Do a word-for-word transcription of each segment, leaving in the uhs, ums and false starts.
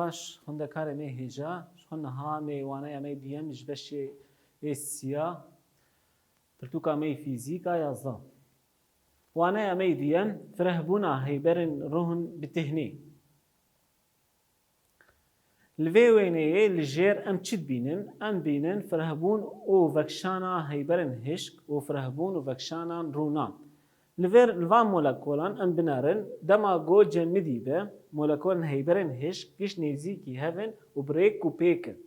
Baş, xwendekarê me hêja, ji xwe niha me waneya me duyem ji beşê ê siya, pirtûka me yê fîzîk a yazda. Waneya me yê duyem, firehbûna heyberên rohin bi têhnê. Li vê wêneyê li jêr em çi dibînin? Em dibînin firehbûn û vekişana heyberên hişk û firehbûn û vekişanan rûnan. Li vir, li van molekolan em binerin, dema ku cemidî be, molekolên heyberên hişk giş nêzîkî hev in û bi rêk û pêk in.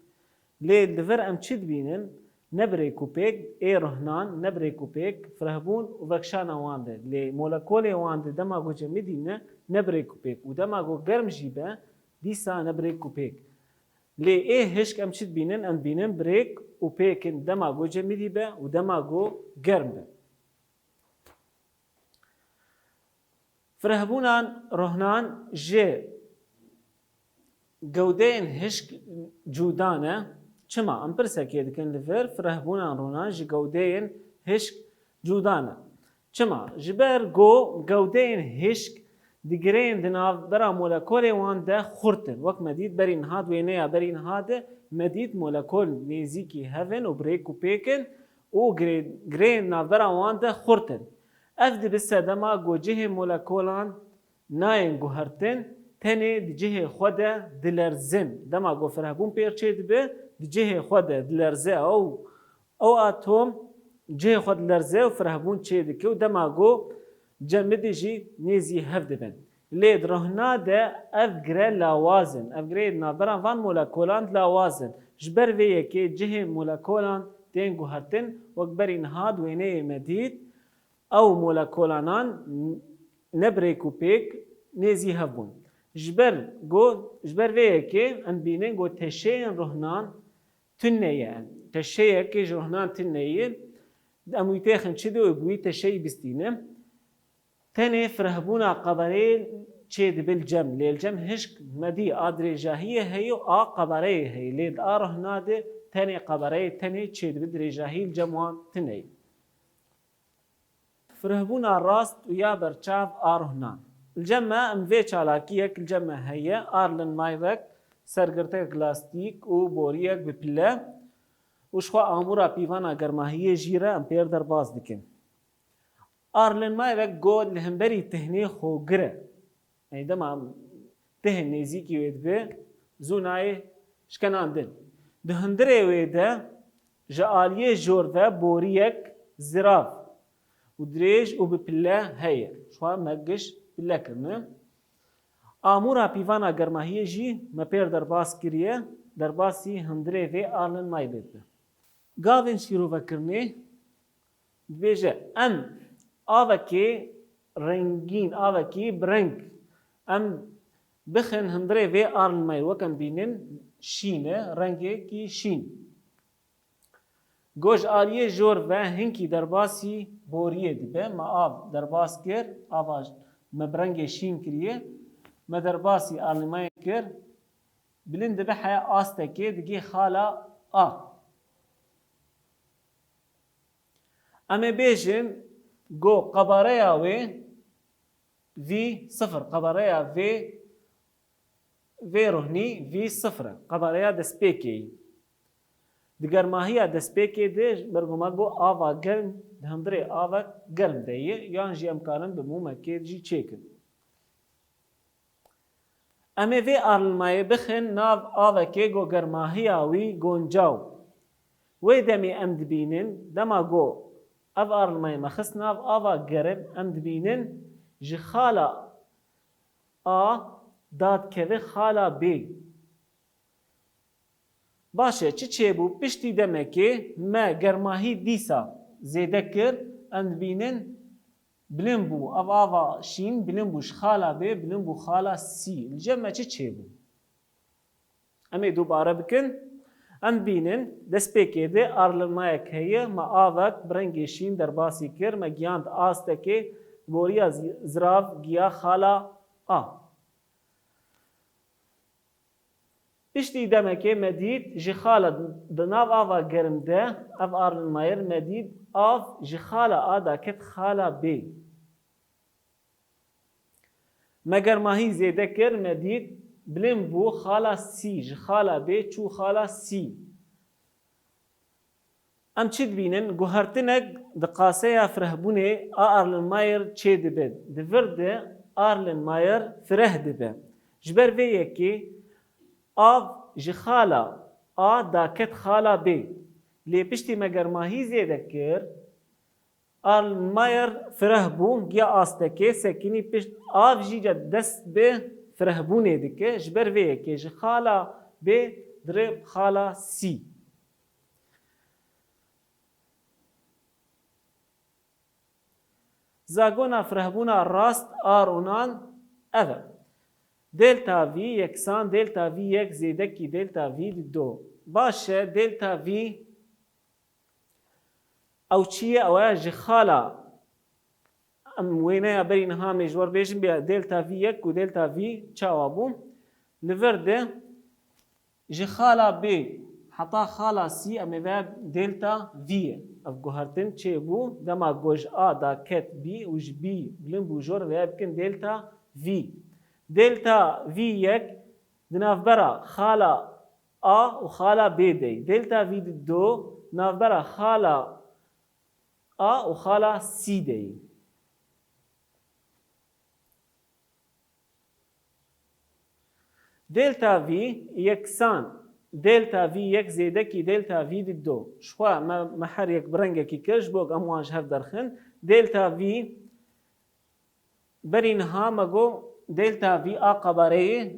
Lê li vir em çi dibînin? Ne bi rêk û pêk ê ruhnan, ne bi rêk û pêk firehbûn û vekişana wan de. Lê molekolê wan de dema ku cemidî ne, ne bi rêk û pêk. Û dema ku germ jî be, dîsa ne bi rêk û pêk. Lê ê hişk em çi dibînin? Em dibînin bi rêk û pêk in dema ku cemidî be û dema ku germ be. Firehbûnan rohnan ji gewdeyên hişk cuda ne. Çima? Em pirsekê dikin li vir, firehbûnan rohnan ji gewdeyên hişk cuda ne. Çima? Ji ber ku gewdeyên hişk di gireyên di navbera molekolê wan de xurt in. Wek me dît berî niha di wêneya berî niha de me dît molekol nêzîkî hev in û bi rêk û pêk in û girê-, gireyên navbera wan de xurt in. Ev dibe sedema ku cihê molekolan nayên guhertin, tenê di cihê xwe de dilerzin. Dema ku firehbûn pêr çêdibe, di cihê xwe de dilerze ew, ew atom cihê xwe dilerze û firehbûn çêdike û dema ku cemidî jî nêzî hev dibin. Lê di rohna de ev gire lawaz in. Ev gireyê di navbera van molekolan de lawaz in. Ji ber vê yekê cihê molekolan tên guhertin, wek berî niha di wêneyê me dît, ew molekolanan ne bi rêk û pêk nêzî hev bûn. Ji ber ku, ji ber vê yekê em dibînin ku teşeyên rohnan tune ye. Teşeyekê ji rohnan tune ye. Em wî têxin çi de û bi wî teşeyî bistîne. Tenê firehbûna qebereyê çêdibe li cem. Lê li cem hişk medî a dirêjahiyê heye û a qebereyê heye. Lê di a rohna de tenê qebereyê tenê çêdibe, dirêjahî li cem wan tune ye. Firehbûna rast û ya berçav a rohnan. Li cem me em vê çalakiyek li cem me heye, Arlen Mayrek, sergirtiyek lastîk û boriyek bi pile û ji xwe amûra pîvana germahiyê jî re em pêr derbas dikin. Arlen Mayrek got li hemberî tihnê xogir e. Ey dema tihê nêzîkî wê dibe, zû nayê şkenandin. Di hundirê wê de ji aliyê jor ve boriyek zirav û dirêj û bi pile heye. Ji xwe me giş pile kirine. Amûra pîvana germahiyê jî me pêr derbas kiriye, derbasî hundirê vê Arlen Mayrê dibe. Gavên şîrovekirinê dibêje, em avekê rengîn, avekî bi reng, em bixin hundirê vê Arlen Mayr, wek em bînin şîn e, rengekî şîn. Go ji aliyê jor ve hinkî derbasî boriyê dibe. Me av derbas kir, ava me bi rengê şîn kiriye. Me derbasî Arlen Mayr kir. Bilind dibe heya astekê digê xala A. Em ê bêjin go qebareya wê V sifir, qebareya vê, vê rohnî V sifir e. Qebareya destpêkê yî. Di germahiya destpêkê de ji ber ku me got ava germ di hundirê avek germ de ye, yan jî em karin bi mûmekê jî çêkin. Em ê vê arlmayê bixin nav avekê go germahiya wî goncaw. Wê demê em dibînin, dema go ev arlmayê me xist nav ava germ, em dibînin ji xala A dadikeve xala B. Baş e, çi çêbû? Piştî demekê me germahî dîsa zêde kir, em dibînin bilind bû. Ev ava şîn bilind bû ji xala B, bilind bû xala C. Li cem me çi çêbû? Em ê dubare bikin. Em dibînin destpêkê de arlmayek heye, me avek bi rengê şîn derbasî kir, me giyand astekê, boriya zi-, zirav giya xala A. Piştî demekê me dît ji xala di nav ava germ de, ev arlmayê me dît av ji xala A daket xala B. Me germahî zêde kir, me dît Bilind bû xala C, ji xala B çû xala C. Em çi dibînin? Guhertinek di qaseya firehbûnê a Erlenmeyer çêdibe. Di vir de Erlenmeyer fireh dibe. Ji ber vê yekê av ji xala A daket xala B. Lê piştî me germahî zêde kir, Erlenmeyer fireh bû, giya astekê sekinî pişt av jî ca dest bi firehbûnê dike. Ji ber vê yekê ji xala B dirê xala C. Zagona firehbûna rast a ronan ev e. Delta V yeksan delta V yek zêdekî delta V di do. Baş e, delta V ew çi ye? Ew e ji xala, em wêneya berî niha em ê ji we re bêjin, bê delta V yek û delta V çawa bû. Li vir de ji xala B heta xala C em ê ve delta V ye. Ev guhertin çêbû, dema ku ji A daket B û ji B bilind bû jor vê bikin delta V. Delta V yek di navbera xala A û xala B de ye. Delta V di do navbera xala A û xala C de ye. Delta V yeksan delta V yek zêdekî delta V di do. Ji xwe me, me her yek bi rengekî kir, ji bo em wan ji hev derxin. Delta V berî niha me got delta V a qebareyê,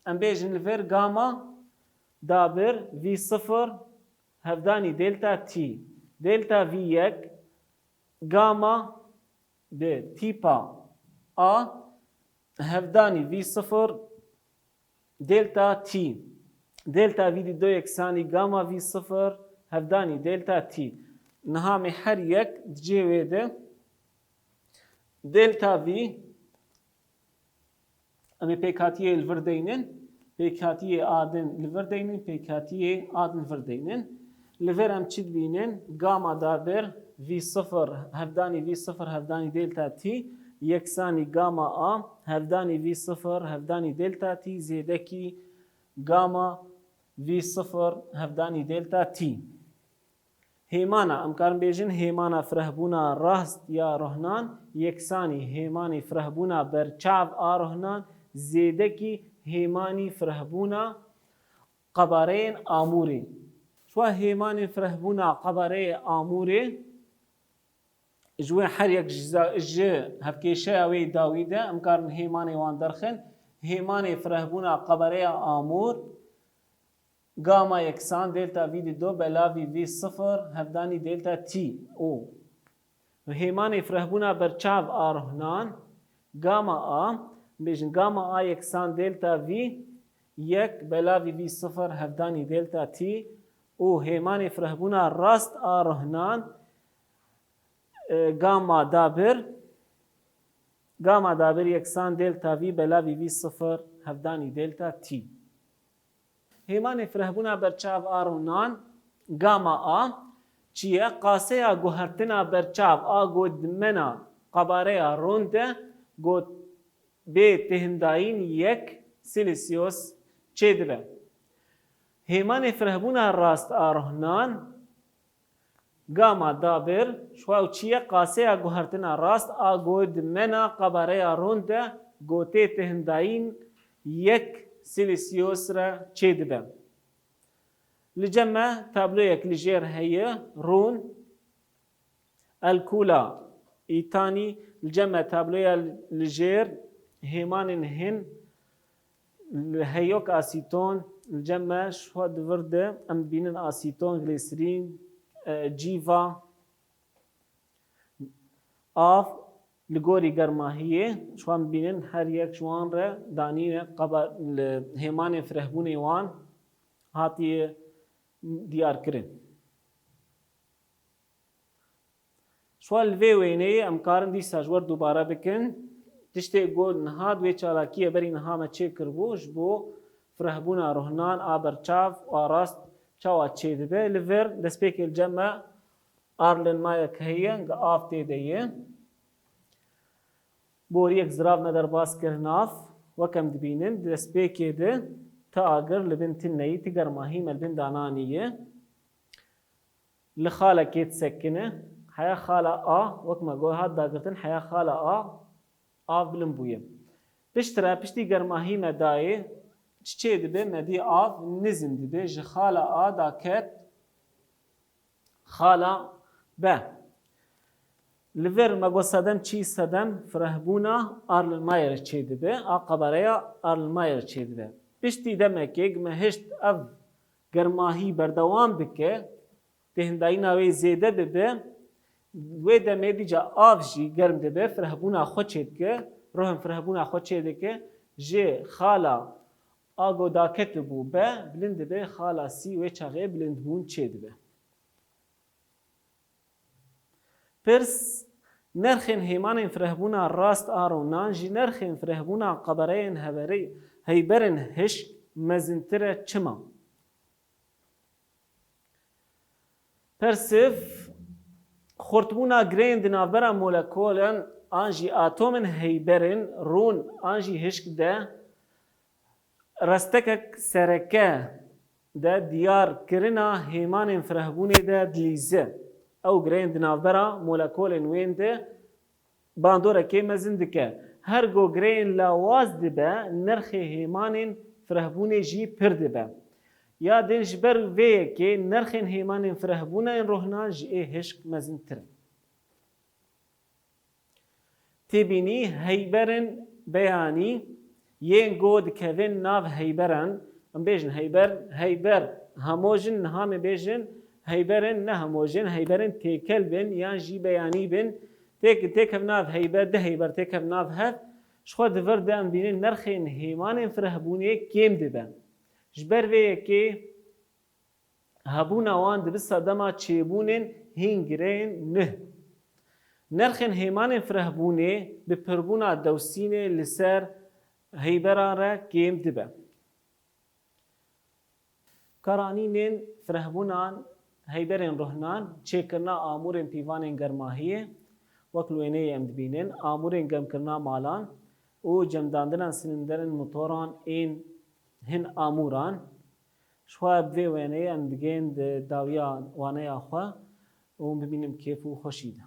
em bêjin li vir gama dabir V sifir hevdanî delta T. Delta V yek gama bi tîpa A hevdanî V sifir delta T. Delta V di do yeksanî gama V sifir hevdanî delta T. Niha me her yek di cihê wê de delta V, em ê pêkhatiyê li vir deynin, pêkhatiyê A din li vir deynin, pêkhatiyê A din li vir deynin. Li vir em çi dibînin? Gama dabir V sifir hevdanî V sifir hevdanî delta T yeksanî gama A hevdanî V sifir hevdanî delta T zêdekî gama V sifir hevdanî delta T. Hêmana, em karin bêjin hêmana firehbûna rast ya rohnan yeksanî hêmanê firehbûna berçav a rohnan zêdekî hêmanî firehbûna qebareyên amûrê. Ji we hêmanên firehbûna qebareyê amûrê, ji wê her yek ji za-, ji hevkêşeya wê dawî de em karin hêmanê wan derxin. Hêmanê firehbûna qebareya amûr, gama yeksan delta V di do belavî V sifir hevdanî delta T û hêmanê firehbûna berçav a rohnan, gama A, bêjin gama A yeksan delta V yek belavî V sifir hevdanî delta T û hêmanê firehbûna rast a rohnan, e, gama dabir, gama dabir yeksan delta V belavî V sifir hevdanî delta T. Hêmanê firehbûna berçav a ronan, gama A, çi ye? Qaseya guhertina berçav a ku dimena qebareya ron de ku bê têhindayîn yek Celsius çêdibe. Hêmanê firehbûna rast a ronan, gama dabir, ji xwe ew çi ye? Qaseya guhertina rast a ku dimena qebareya ron de ku tê têhindayîn yek Celsius re çêdibe. Li cem me tabloyek li jêr heye, rûn, alkûla îtanî, li cem me tabloya li jêr hêmanên hin, li heyok asîton, li cem me ji xwe di vir de em dibînin asîton, glîsrîn, e, cîva, av, li gorî germahiyê, ji wan bibînin her yek ji wan re danîne qeba-, li hêmanên firehbûnê wan hatiye diyarkirin. Ji wan li vê wêneyê em karin dîsa ji we re dubare bikin. Tiştê ku niha di wê çalakiyê berî niha me çêkiribû, ji bo firehbûna rohnan a berçav û a rast çawa çêdibe. Li vir destpêkê li cem me Erlenmeyek heye, gi av tê de ye. Boriyek zirav me derbas kir nav. Wek em dibînin, di destpêkê de ti agir li bin ti neyî, ti germahî me li bin dananî ye. Li xalekê disekine. Heya xala A, wek me got hat dagirtin, heya xala A, av bilind bûye. Piştre, piştî germahî me dayê, çi çê dibe? Me dî av nizm dibe. Ji xala A daket xala B. Li vir me got sedem çî sedem firehbûna Erlenmeyer çê dibe, a qebereya Erlenmeyer çê dibe. Piştî demekê me hişt ev germahî berdewam bike, têhindayîna wê zêde bibe, wê demê dîca av jî germ dibe, firehbûna xwe çê dike, rohem firehbûna xwe çê dike, ji xala A go daketibû B bilind dibe, xala C wê çaxê bilindbûn çê dibe. Pirs, nerxên hêmanên firehbûna rast a ronan ji nerxên firehbûna qebereyên heverê heyberên hişk mezintir e, çima? Persiv, xurtbûna gireyên di navbera molekolan an jî atomên heyberên rûn an jî hişk de restekek sereke de diyar kirina hêmanên firehbûnê de dilîze. Ew gireyên di navbera molekolên wên de bandorekê mezin dike. Her go gireyên lawaz dibe, nirxê hêmanên firehbûnê jî pir dibe. Ya din ji ber vê yekê nirxên hêmanên firehbûna yên rohnan ji ê hişk mezintir in. Têbînî, heyberên beyanî yên go dikevin nav heyberan, em bêjin heyber, heyber, hemojin, niha em ê bêjin heyberên nehemojin, heyberên têkel bin yan jî beyanî bin. Têk-, têkev nav heyber, du heyber têkev nav hev. Ji xwe di vir de em bînin nirxên hêmanên firehbûnê kêm dibe. Ji ber vê yekê hebûna wan dibe sedema çêbûnên hîn gireyên nuh. Nirxên hêmanên firehbûnê bi pirbûna dewsînê li ser heyberan re kêm dibe. Karanînên firehbûnan heyberên ruhnan, çêkirina amûrên pîvanên germahiyê, wek li wêneyê em dibînin, amûrên gemkirina malan û cemdandina silînderên motoran ên hin amûran. Ji xwe bi vê wêneyê em digên di dawiya waneya xwe û bimînin bi kêf û xweşî de.